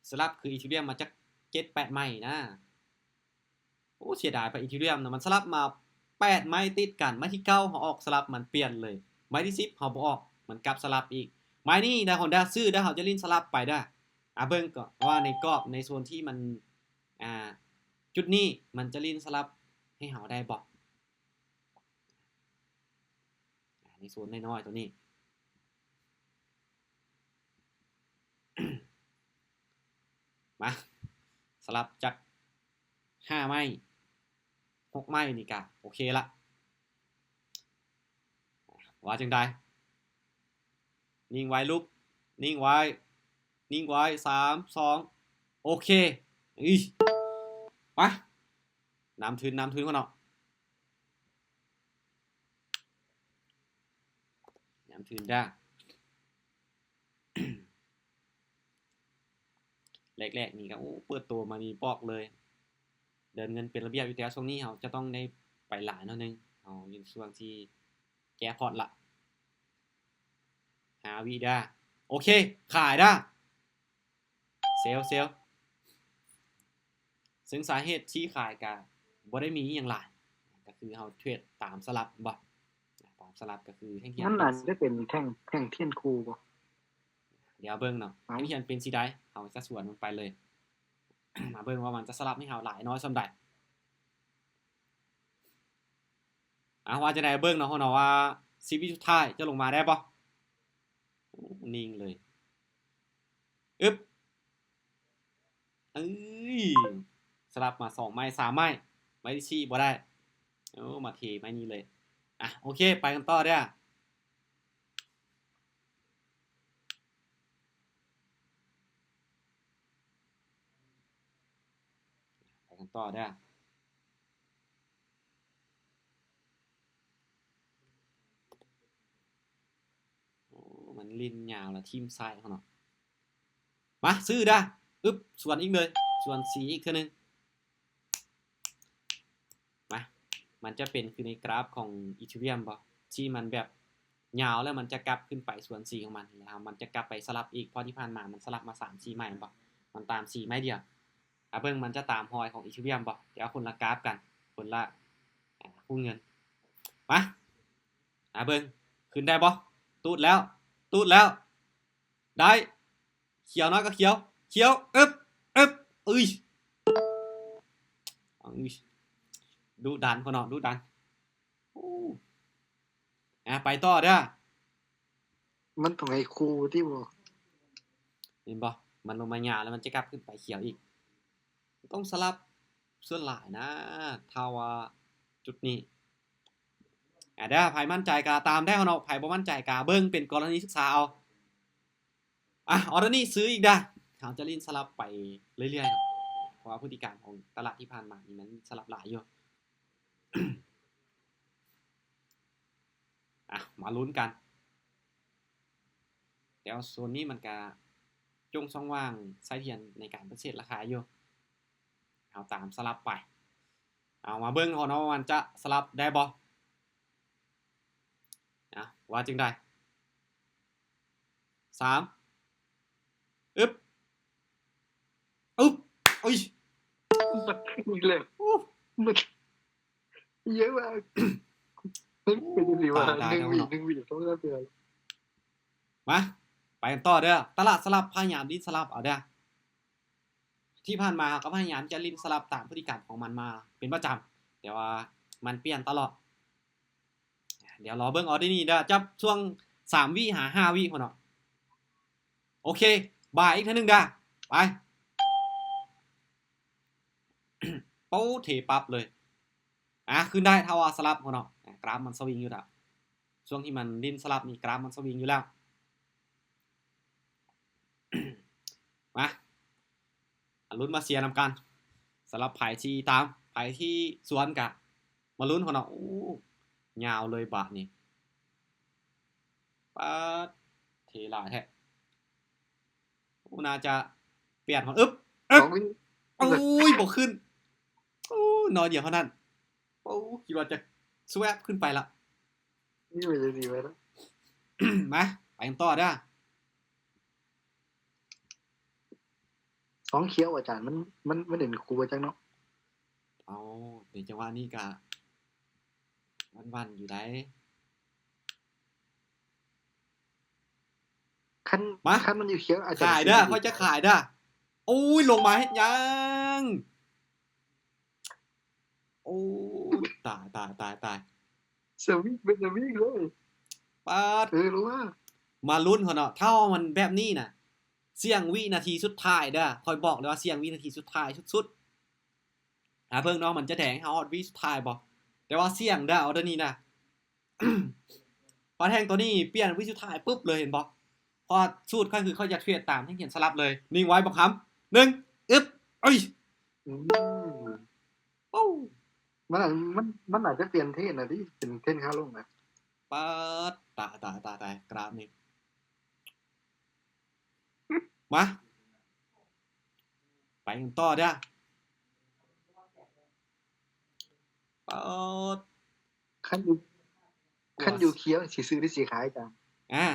ສະຫຼັບຄືອີເທີຣຽມມາຈັກເຈັດແປດໄມ້ນະ. ໂອ້ ເສຍດາຍໄປອີເທີຣຽມນະ ມັນສະຫຼັບມາແປດໄມ້ຕິດກັນ ໄມ້ທີເກົ້າເຮົາອອກສະຫຼັບມັນປ່ຽນເລີຍ ໄມ້ທີສິບເຮົາບໍ່ອອກ ມັນກັບສະຫຼັບອີກ. ໄມ້ນີ້ນະ ຮອນດາ ຊື້ເດີ້ ເຮົາຈະຫຼິ້ນສະຫຼັບໄປເດີ້. ອາ ເບິ່ງກ່ອນວ່າໃນກອບ ໃນໂຊນທີ່ມັນ ອ່າ ຈຸດນີ້ມັນຈະຫຼິ້ນສະຫຼັບໃຫ້ເຮົາໄດ້ບໍ່? ອ່າ ໃນໂຊນນ້ອຍໆ ໂຕນີ້ ມາ ສະຫຼັບຈັກຫ້າໄມ້ ຫົກໄມ້ນີ້ກະໂອເຄລະ. ວ່າຈັ່ງໃດ? ນິ່ງໄວ້ລູກ ນິ່ງໄວ້ ນິ່ງໄວ້ ສາມ ສອງ ໂອເຄ. ອີ ໄປ ນຳທຶນ ນຳທຶນກ່ອນເນາະ. ນຳທຶນເດີ້. ແລກໆ ນີ້ກໍ ໂອ້ ເປີດໂຕມານີ້ບອກເລີຍ ເດີນເງິນເປັນລະບຽບຢູ່ ແຕ່ວ່າຊ່ວງນີ້ເຮົາຈະຕ້ອງໄດ້ໄປຫຼາຍໜ້ອຍໜຶ່ງ ເຮົາຢູ່ໃນຊ່ວງທີ່ແຈກພອດລະ. ຫ້າວິເດີ້. ໂອເຄ ຂາຍເດີ້. ເຊວ ເຊວ. ເຊິ່ງສາເຫດທີ່ຂາຍກະບໍ່ໄດ້ມີອີ່ຫຍັງຫຼາຍ ກະຄືເຮົາເທຣດຕາມສະຫຼັບ ແມ່ນບໍ່? ຕາມສະຫຼັບກະຄືແທ່ງທຽນ ມັນໜ້າຈະເປັນແທ່ງ ແທ່ງທຽນຄູ່ບໍ່? ດຽວເບິ່ງເນາະ ເອົ້າ ແທ່ງທຽນເປັນສີໃດ ເຮົາຈະສວນມັນໄປເລີຍ. ມາເບິ່ງວ່າມັນຈະສະຫຼັບໃຫ້ເຮົາຫຼາຍນ້ອຍສ່ຳໃດ. ອາ ວ່າຈັ່ງໃດເບິ່ງເນາະ ເຮົາເນາະ ວ່າສິບວິສຸດທ້າຍຈະລົງມາໄດ້ບໍ່? ໂອ້ ນິ່ງເລີຍ. ອຶບ ເອີຍ ສະຫຼັບມາສອງໄມ້ ສາມໄມ້ ໄມ້ທີສີ່ບໍ່ໄດ້. ໂອ້ ມາເທໄມ້ນີ້ເລີຍ. ອາ ໂອເຄ ໄປກັນຕໍ່ເດີ້. ໄປກັນຕໍ່ເດີ້. ໂອ້ ມັນຫຼິ້ນຍາວລະຖິ້ມຊ້າຍເຮົາເນາະ. ມາ ຊື້ເດີ້. ອຶບ ສວນອີກເລີຍ ສວນສີອີກເທື່ອໜຶ່ງ. ມາ ມັນຈະເປັນຄືໃນກຣາຟຂອງອີເທີຣຽມບໍ່ ທີ່ມັນແບບຍາວແລ້ວມັນຈະກັບຂຶ້ນໄປສວນສີຂອງມັນ ແລ້ວມັນຈະກັບໄປສະຫຼັບອີກ ເພາະທີ່ຜ່ານມາມັນສະຫຼັບມາສາມສີ່ໄມ້ແມ່ນບໍ່ ມັນຕາມສີໄມ້ດຽວ. ອາ ເບິ່ງມັນຈະຕາມຮອຍຂອງອີເທີຣຽມບໍ່ ແຕ່ວ່າຄົນລະກຣາຟກັນ ຄົນລະ ອາ ວງເງິນ. ມາ ອາ ເບິ່ງ ຂຶ້ນໄດ້ບໍ່? ຕູດແລ້ວ ຕູດແລ້ວ ໄດ້. ຂຽວໜ້ອຍກໍຂຽວ ຂຽວ ອຶບ ອຶບ ອຶ້ຍ ອຶ້ຍ ດຸດັນ ພໍ່ນ້ອງ ດຸດັນ. ໂອ້ ອາ ໄປຕໍ່ເດີ້. ມັນຕ້ອງໃຫ້ຄູ່ຕິບໍ່? ເຫັນບໍ່? ມັນລົງມາຍາວແລ້ວມັນຈະກັບຂຶ້ນໄປຂຽວອີກ. ຕ້ອງສະຫຼັບສ່ວນຫຼາຍນະ ຖ້າວ່າຈຸດນີ້. ອາ ເດີ້ ໃຜໝັ້ນໃຈກະຕາມໄດ້ເນາະ ໃຜບໍ່ໝັ້ນໃຈກະເບິ່ງເປັນກໍລະນີສຶກສາເອົາ. ອາ ອໍເດີນີ້ຊື້ອີກເດີ້. ເຮົາຈະຫຼິ້ນສະຫຼັບໄປເລື້ອຍໆເນາະ ເພາະວ່າພຶດຕິການຂອງຕະຫຼາດທີ່ຜ່ານມານີ້ມັນສະຫຼັບຫຼາຍຢູ່. ອາ ມາລຸ້ນກັນ. ແຕ່ວ່າໂຊນນີ້ມັນກະຈົ່ງຊ່ອງວ່າງໃຊ້ທຽນໃນການປະຕິເສດລາຄາຢູ່. ເຮົາຕາມສະຫຼັບໄປ. ເອົາມາເບິ່ງເນາະວ່າມັນຈະສະຫຼັບໄດ້ບໍ່. ອາ ວ່າຈັ່ງໃດ? ສາມ ອຶບ ອຶບ ໂອ້ຍ ມັນຂຶ້ນອີກແລ້ວ ໂອ້ ມັນເຍອະມາກ. ເປັນຈັ່ງຊີ້ວ່າ ຕາຍ ຕາຍ ໜຶ່ງວິ ໜຶ່ງວິ ຕ້ອງເອົາເທື່ອ. ມາ ໄປກັນຕໍ່ເດີ້. ຕະຫຼາດສະຫຼັບ ພະຍາຍາມຫຼິ້ນສະຫຼັບເອົາເດີ້. ທີ່ຜ່ານມາເຮົາກໍພະຍາຍາມຈະຫຼິ້ນສະຫຼັບຕາມພຶດຕິກຳຂອງມັນມາເປັນປະຈຳ ແຕ່ວ່າມັນປ່ຽນຕະຫຼອດ. ດຽວລໍເບິ່ງເອົາເດີ້ນີ້ເດີ້ ຈັບຊ່ວງສາມວິຫາຫ້າວິພຸ້ນເນາະ. ໂອເຄ ບາຍອີກເທື່ອໜຶ່ງເດີ້. ໄປ ໂປ້ ເທປັບເລີຍ. ອາ ຂຶ້ນໄດ້ ຖ້າວ່າສະຫຼັບພຸ້ນເນາະ. ອາ ກຣາຟມັນສະວິງຢູ່ດອກ ຊ່ວງທີ່ມັນຫຼິ້ນສະຫຼັບນີ້ກຣາຟມັນສະວິງຢູ່ແລ້ວ. ມາ ມາລຸ້ນມາເຊຍນຳກັນ. ສຳລັບໃຜທີ່ຕາມ ໃຜທີ່ສວນກະມາລຸ້ນເນາະ. ໂອ້ ຍາວເລີຍບາດນີ້. ປາດ ເທຫຼາຍແທ້. ໂອ້ ໜ້າຈະປ່ຽນເນາະ. ອຶບ ອຶບ ໂອ້ຍ ບໍ່ຂຶ້ນ. ໂອ້ ໜ້ອຍດຽວເທົ່ານັ້ນ. ໂອ້ ຄິດວ່າຈະສະແວັບຂຶ້ນໄປລະ. ນີ້ມັນຈະດີໄວ້ລະ. ມາ ໄປກັນຕໍ່ເດີ້. ສອງຂຽວອາຈານ ມັນ ມັນ ມັນເປັນຄູ່ບໍ່ຈັກເນາະ. ເອົາ ໃນຈັງຫວະນີ້ກະຫວັ່ນໆຢູ່ໃດ໋. ຄັນ ມາ ຄັນມັນຢູ່ຂຽວ ອາຈານ ຂາຍເດີ້ ຂ້ອຍຈະຂາຍເດີ້. ໂອ້ຍ ລົງມາເຮັດຫຍັງ? ໂອ້ ຕາຍ ຕາຍ ຕາຍ ຕາຍ. ສະວິງເປັນສະວິງເລີຍ. ປາດ ເອີ ລົງມາ ມາລຸ້ນເນາະ. ຖ້າວ່າມັນແບບນີ້ນະ ສ່ຽງວິນາທີສຸດທ້າຍເດີ້. ຂ້ອຍບອກເລີຍວ່າສ່ຽງວິນາທີສຸດທ້າຍສຸດໆ. ຖ້າເບິ່ງເນາະ ມັນຈະແທງເຮົາຮອດວິສຸດທ້າຍບໍ່? ແຕ່ວ່າສ່ຽງເດີ້ ເອົາຕົວນີ້ນະ. ພໍແທງຕົວນີ້ປ່ຽນວິສຸດທ້າຍປຶບເລີຍ ເຫັນບໍ່? ເພາະວ່າສູດຂ້ອຍຄືຂ້ອຍຈະເທຣດຕາມແທ່ງຂຽນສະຫຼັບເລີຍ. ນິ່ງໄວ້ບັກຄຳ ໜຶ່ງ ອຶບ ເອີຍ ອືມ ໂອ້ ມັນ ມັນ ມັນອາດຈະປ່ຽນເທຣນນະຕິ ເປັນເທຣນຂາລົງນະ. ປາດ ຕາຍ ຕາຍ ຕາຍ ຕາຍ ກຣາຟນີ້. ມາ ໄປກັນຕໍ່ເດີ້. ປາດ ຄັນຢູ່ ຄັນຢູ່ຂຽວຊິຊື້ຫຼືຊິຂາຍອາຈານ? ອາ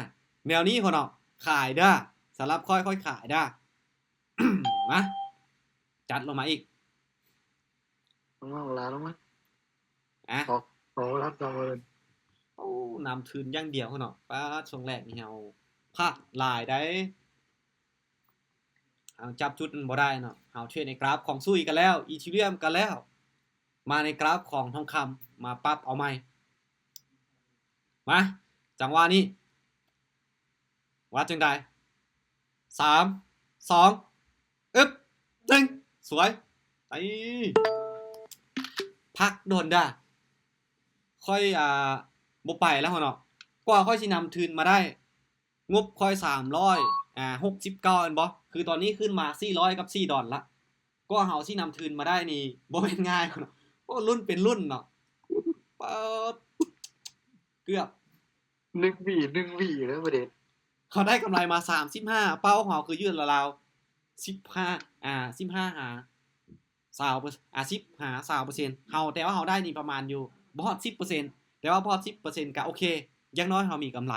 ແນວນີ້ພຸ້ນເນາະ ຂາຍເດີ້. ສຳລັບຂ້ອຍ ຂ້ອຍຂາຍເດີ້. ມາ ຈັດລົງມາອີກ. ລົງມາ ລົງມາ ອາ ອອກ ອອກລັດ ອອກເລີຍ. ໂອ້ ນຳທຶນຢ່າງດຽວເນາະ. ປາດ ຊ່ວງແລກນີ້ເຮົາພາດຫຼາຍໃດ໋. ເຮົາຈັບຈຸດມັນບໍ່ໄດ້ເນາະ. ເຮົາເທຣດໃນກຣາຟຂອງຊຸຍກັນແລ້ວ ອີເທີຣຽມກັນແລ້ວ. ມາໃນກຣາຟຂອງທອງຄຳ ມາປັບເອົາໃໝ່. ມາ ຈັງຫວະນີ້ ວ່າຈັ່ງໃດ? ສາມ ສອງ ອຶບ ໜຶ່ງ ສວຍ. ໄປ ພັກດົນດາ ຂ້ອຍ ອ່າ ບໍ່ໄປແລ້ວເນາະ. ກວ່າຂ້ອຍຊິນຳທຶນມາໄດ້ ງົບຂ້ອຍສາມຮ້ອຍ ອ່າ ຫົກສິບເກົ້າ ແມ່ນບໍ່? ຄືຕອນນີ້ຂຶ້ນມາສີ່ຮ້ອຍກັບສີ່ດອນລະ. ກວ່າເຮົາຊິນຳທຶນມາໄດ້ນີ້ ບໍ່ແມ່ນງ່າຍເນາະ. ໂອ້ ລຸ້ນເປັນລຸ້ນເນາະ. ປາດ ເກືອບ ໜຶ່ງວິ ໜຶ່ງວິເດີປະເດັນ. ເຮົາໄດ້ກຳໄລມາສາມສິບຫ້າ ເປົ້າຂອງເຮົາຄືຢູ່ລາວ ສິບຫ້າ ອ່າ ສິບຫ້າຫາຊາວ ເປີເຊັນ ອ່າ ສິບຫາຊາວເປີເຊັນ ເຮົາ ແຕ່ວ່າເຮົາໄດ້ນີ້ປະມານຢູ່ບໍ່ຮອດສິບເປີເຊັນ ແຕ່ວ່າບໍ່ຮອດສິບເປີເຊັນກະໂອເຄ ຢ່າງນ້ອຍເຮົາມີກຳໄລ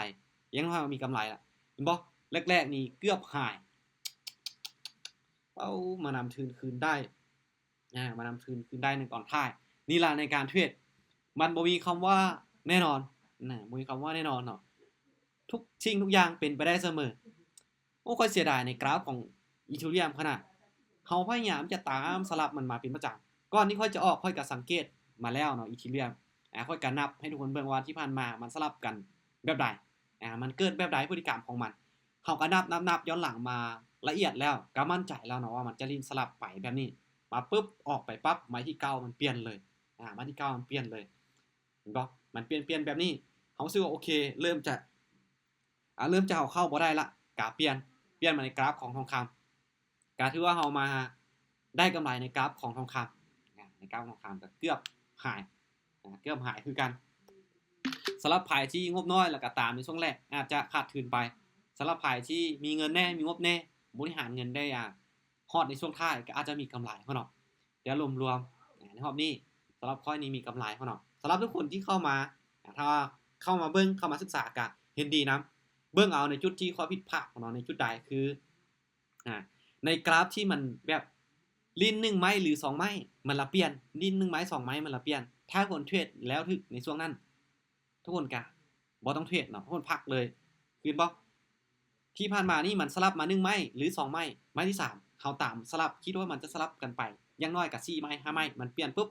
ຢ່າງນ້ອຍເຮົາມີກຳໄລລະ ເຫັນບໍ່? ແລກໆນີ້ເກືອບຫາຍ ເອົາ ມານຳທຶນຄືນໄດ້ ອ່າ ມານຳທຶນຄືນໄດ້ໃນຕອນທ້າຍ ນີ້ລະໃນການເທຣດ ມັນບໍ່ມີຄຳວ່າແນ່ນອນນະ ບໍ່ມີຄຳວ່າແນ່ນອນເນາະ ທຸກສິ່ງທຸກຢ່າງເປັນໄປໄດ້ສະເໝີ. ໂອ້ ຂ້ອຍເສຍດາຍໃນກຣາຟຂອງອີເທີຣຽມຂະໜາດ ເຮົາພະຍາຍາມຈະຕາມສະຫຼັບມັນມາເປັນປະຈຳ ກ່ອນທີ່ຂ້ອຍຈະອອກ ຂ້ອຍກະສັງເກດມາແລ້ວເນາະ ອີເທີຣຽມ ອ່າ ຂ້ອຍກະນັບໃຫ້ທຸກຄົນເບິ່ງວ່າທີ່ຜ່ານມາມັນສະຫຼັບກັນແບບໃດ ອ່າ ມັນເກີດແບບໃດ ພຶດຕິກຳຂອງມັນ ເຮົາກະນັບ ນັບ ນັບຍ້ອນຫຼັງມາລະອຽດແລ້ວ ກະໝັ້ນໃຈແລ້ວເນາະວ່າມັນຈະຫຼິ້ນສະຫຼັບໄປແບບນີ້ ມາປຶບ ອອກໄປປັບ ໄມ້ທີເກົ້າມັນປ່ຽນເລີຍ ອ່າ ໄມ້ທີເກົ້າມັນປ່ຽນເລີຍ ເຫັນບໍ່? ມັນປ່ຽນ ປ່ຽນແບບນີ້ ເຮົາຮູ້ສຶກວ່າໂອເຄ ເລີ່ມຈະ ອ່າ ເລີ່ມຈະເອົາເຂົ້າບໍ່ໄດ້ລະ ກະປ່ຽນ ປ່ຽນມາໃນກຣາຟຂອງທອງຄຳ ກະຖືວ່າເຮົາມາໄດ້ກຳໄລໃນກຣາຟຂອງທອງຄຳ ອ່າ ໃນກຣາຟຂອງທອງຄຳກະເກືອບຫາຍ ອ່າ ເກືອບຫາຍຄືກັນ. ສຳລັບໃຜທີ່ງົບນ້ອຍລະກະຕາມໃນຊ່ວງແລກ ອາດຈະຂາດທຶນໄປ ສຳລັບໃຜທີ່ມີເງິນແດ່ ມີງົບແດ່ ບໍລິຫານເງິນໄດ້ ອ່າ ຮອດໃນຊ່ວງທ້າຍກະອາດຈະມີກຳໄລເນາະ ແຕ່ລວມໆ ໃນຮອບນີ້ ສຳລັບຂ້ອຍນີ້ມີກຳໄລເນາະ ສຳລັບທຸກຄົນທີ່ເຂົ້າມາ ອ່າ ຖ້າເຂົ້າມາເບິ່ງ ເຂົ້າມາສຶກສາກະເຫັນດີນຳ ເບິ່ງເອົາໃນຈຸດທີ່ຂ້ອຍຜິດພາດເນາະ ໃນຈຸດໃດ ຄື ອ່າ ໃນກຣາຟທີ່ມັນແບບຫຼິ້ນໜຶ່ງໄມ້ ຫຼື ສອງໄມ້ ມັນລະປ່ຽນ ຫຼິ້ນໜຶ່ງໄມ້ ສອງໄມ້ ມັນລະປ່ຽນ ຖ້າຄົນເທຣດແລ້ວຖືກໃນຊ່ວງນັ້ນ ທຸກຄົນກະບໍ່ຕ້ອງເທຣດເນາະ ທຸກຄົນພັກເລີຍ ຄືນບໍ່? ທີ່ຜ່ານມານີ້ມັນສະຫຼັບມາໜຶ່ງໄມ້ ຫຼື ສອງໄມ້ ໄມ້ທີສາມ ເຮົາຕາມສະຫຼັບ ຄິດວ່າມັນຈະສະຫຼັບກັນໄປ ຢ່າງໜ້ອຍກະສີ່ໄມ້ ຫ້າໄມ້ ມັນປ່ຽນປຶບ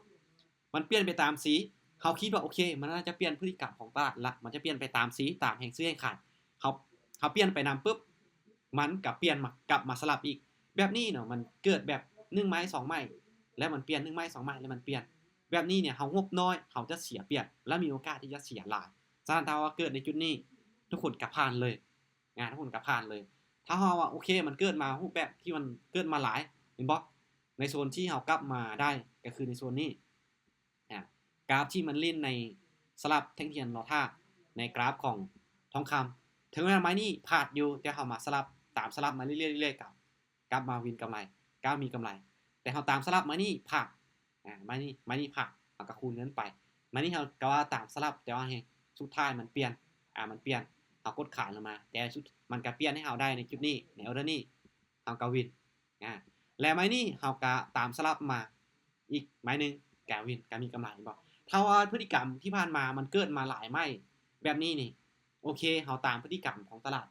ມັນປ່ຽນໄປຕາມສີ ເຮົາຄິດວ່າໂອເຄ ມັນໜ້າຈະປ່ຽນພຶດຕິກຳຂອງຕະຫຼາດລະ ມັນຈະປ່ຽນໄປຕາມສີ ຕາມແຮງຊື້ແຮງຂາຍ ເຮົາ ເຮົາປ່ຽນໄປນຳປຶບ ມັນກະປ່ຽນມາ ກັບມາສະຫຼັບອີກ ແບບນີ້ເນາະ ມັນເກີດແບບໜຶ່ງໄມ້ ສອງໄມ້ ແລ້ວມັນປ່ຽນ ໜຶ່ງໄມ້ ສອງໄມ້ ແລ້ວມັນປ່ຽນ ແບບນີ້ເນຍ ເຮົາງົບນ້ອຍ ເຮົາຈະເສຍປຽບ ແລະ ມີໂອກາດທີ່ຈະເສຍຫຼາຍ. ສະນັ້ນ ຖ້າວ່າເກີດໃນຈຸດນີ້ ທຸກຄົນກະຜ່ານເລີຍ ອ່າ ທຸກຄົນກະຜ່ານເລີຍ. ຖ້າເຮົາວ່າ ໂອເຄ ມັນເກີດມາຮູບແບບທີ່ມັນເກີດມາຫຼາຍ ເຫັນບໍ່? ໃນໂຊນທີ່ເຮົາກັບມາໄດ້ ກະຄືໃນໂຊນນີ້ ອ່າ ກຣາຟທີ່ມັນຫຼິ້ນໃນສະຫຼັບແທ່ງທຽນລໍຖ້າ ໃນກຣາຟຂອງທອງຄຳ ເຖິງແມ່ນໄມ້ນີ້ພາດຢູ່ ແຕ່ເຮົາມາສະຫຼັບ ຕາມສະຫຼັບມາເລື້ອຍໆ ເລື້ອຍໆ ກະ ກັບມາວິນກຳໄລ ກັບມີກຳໄລ ແຕ່ເຮົາຕາມສະຫຼັບໄມ້ນີ້ພາດ ອ່າ ໄມ້ນີ້ ໄມ້ນີ້ພາດ ເຮົາກະຄູນເງິນໄປ ໄມ້ນີ້ເຮົາກະວ່າຕາມສະຫຼັບ ແຕ່ວ່າເຮົ ສຸດທ້າຍມັນປ່ຽນ ອ່າ ມັນປ່ຽນ ເຮົາກົດຂາຍລົງມາ ແຕ່ສຸດ ມັນກະປ່ຽນໃຫ້ເຮົາໄດ້ໃນຈຸດນີ້ ໃນອໍເດີນີ້ ເຮົາກະວິນ ອ່າ ແລະ ໄມ້ນີ້ເຮົາກະຕາມສະຫຼັບມາອີກໄມ້ໜຶ່ງ ກະວິນ ກະມີກຳໄລ ເຫັນບໍ່? ຖ້າວ່າພຶດຕິກຳທີ່ຜ່ານມາມັນເກີດມາຫຼາຍໄມ້ແບບນີ້ນີ້ ໂອເຄ ເຮົາຕາມພຶດຕິກຳຂອງຕະຫຼາດ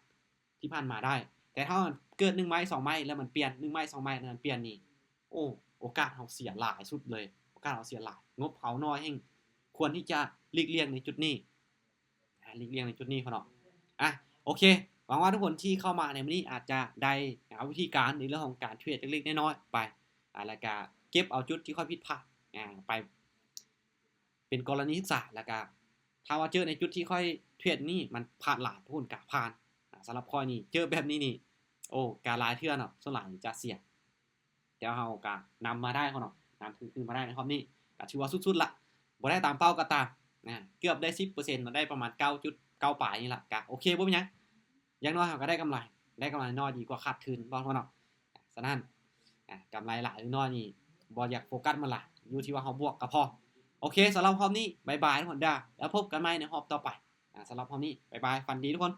ທີ່ຜ່ານມາໄດ້ ແຕ່ຖ້າມັນເກີດໜຶ່ງໄມ້ ສອງໄມ້ ແລ້ວມັນປ່ຽນ ໜຶ່ງໄມ້ ສອງໄມ້ ແລ້ວມັນປ່ຽນນີ້ ໂອ້ ໂອກາດເຮົາເສຍຫຼາຍສຸດເລີຍ ໂອກາດເຮົາເສຍຫຼາຍ ງົບເຮົານ້ອຍແຮງ ຄວນທີ່ຈະຫຼີກລ່ຽງໃນຈຸດນີ້ ອ່າ ຫຼີກລ່ຽງໃນຈຸດນີ້ເນາະ ອ່າ ໂອເຄ ຫວັງວ່າທຸກຄົນທີ່ເຂົ້າມາໃນມື້ນີ້ອາດຈະໄດ້ ອ່າ ວິທີການໃນເລື່ອງຂອງການເທຣດເລັກໆນ້ອຍໆໄປ ອ່າ ແລ້ວກະເກັບເອົາຈຸດທີ່ຂ້ອຍຜິດພາດ ອ່າ ໄປ ເປັນກໍລະນີສຶກສາ ແລ້ວກະຖ້າວ່າເຈີໃນຈຸດທີ່ຂ້ອຍເທຣດນີ້ມັນພາດຫຼາຍ ທຸກຄົນກະຜ່ານ ອ່າ ສຳລັບຂ້ອຍນີ້ເຈີແບບນີ້ນີ້ ໂອ້ ກະຫຼາຍເທື່ອເນາະ ສ່ວນຫຼາຍຈະເສຍ ແຕ່ເຮົາກະນຳມາໄດ້ເນາະ ນຳຄືນມາໄດ້ໃນຮອບນີ້ ກະຖືວ່າສຸດໆລະ ບໍ່ໄດ້ຕາມເປົ້າກະຕາມ ນະ ເກືອບໄດ້ສິບເປີເຊັນ ໄດ້ປະມານເກົ້າຈຸດເກົ້າປາຍນີ້ລະ ກະໂອເຄ ບໍ່ເປັນຫຍັງ ຢ່າງໜ້ອຍເຮົາກະໄດ້ກຳໄລ ໄດ້ກຳໄລໜ້ອຍດີກວ່າຂາດທຶນ ເວົ້າເນາະ ສະນັ້ນ ອ່າ ກຳໄລຫຼາຍຫຼືໜ້ອຍນີ້ບໍ່ຢາກໂຟກັສມັນຫຼາຍ ຢູ່ທີ່ວ່າເຮົາບວກກະພໍ ໂອເຄ ສຳລັບຮອບນີ້ ບາຍບາຍ ທຸກຄົນເດີ ແລ້ວພົບກັນໃໝ່ໃນຮອບຕໍ່ໄປ ອ່າ ສຳລັບຮອບນີ້ ບາຍບາຍ ຝັນດີທຸກຄົນ.